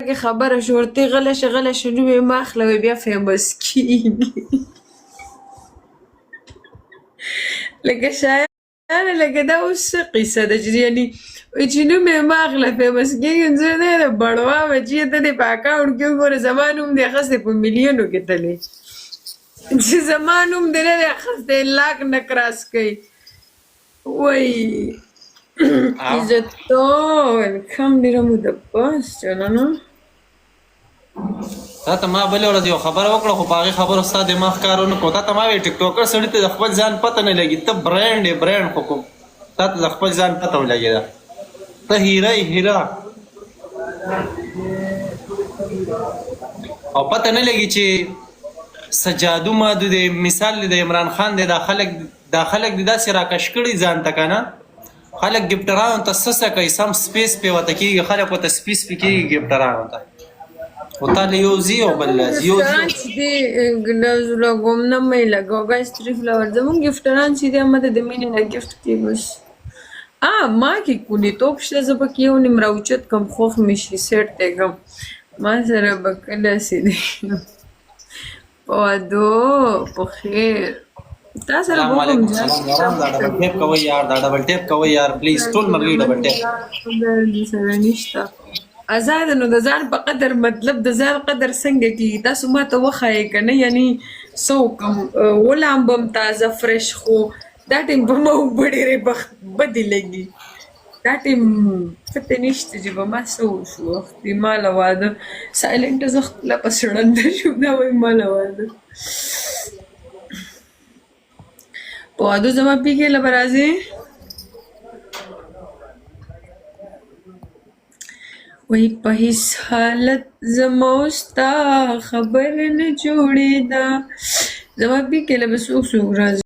کې خبره شورتي غله شه غله شه نوم یې مه اخله وایي بیا فیمس کیږي. لکه شایانه لکه دا اوس څه قصه ده چې یعنی چې نوم یې مه اخله فیمس کیږي. زه نه د بړوا بچیه، ته دې په اکاونټ کې وګوره، زما نوم دې اخیستی په میلیونو کې تللی، چې زما نوم دې نه دی اخیستی لاک نه کراس کوي. وای عزتو ویلکم، ډېره موده پس جانانه. تا ته ما بله ورځ یو خبره وکړه، خو په هغې خبرو ستا دماغ کار ونه کړو. تا ته ما ویل ټیک ټاکر سړي ته د خپل ځان پته نه لګي، ته برانډ یې برانډ، خو کوم تا ته د خپل ځان پته ولګېده، ته هیره یې هیره، او پته نه لګي چې څه جادو مادو دی. مثال دی د عمران خان دی، دا خلک دا خلک دې داسې راکش کړي ځان ته کنه. خلک ګفټرانو ته څه څه کوي، سم سپي سپي ورته کېږي، خلک ورته سپي سپي کېږي ګفټرانو ته، خو تا له یو ځي او بل راځي یو ځي. ګفټران چې دي ګلوز لګوم نه مې لګو ګایز 3 فلاور. زمونږ ګفټران چې دي ماته د مینې نه ګفټ کوي بس. آ ما کې کونی توپ شته، زه پکې یو نیم راوچت کم، خوښ مې شي سیټ ته کم. ما سره به کله سي دي په وادو په خیر تا سره سلام به وکړم علیکم. جان. سلام یاران، دا ډبل ټیپ کوي یار، دا ډبل ټیپ کوي یار، پلیز ټول ملګري ډبل ټیپ. خدای دې سره نشته ازاد. نو د ځان په قدر، مطلب د ځان قدر څنګه کیږي؟ تاسو ما ته وښایئ که نه، یعنی څه وکړم؟ ولامبم تازه فرش، خو دا ټیم په ما اوبه ډېرې بدې لګي. دا ټیم پته نشته چې په ما څه وشو. وختي ما له واده سایلنټ، زه خپله پسې ړنده شوم. دا وایي ما له واده په واده زما پیکې له به راځې. وایي په هیڅ حالت زما او ستا خبره نه جوړېده. زما پیکې له به څوک څوک راځي؟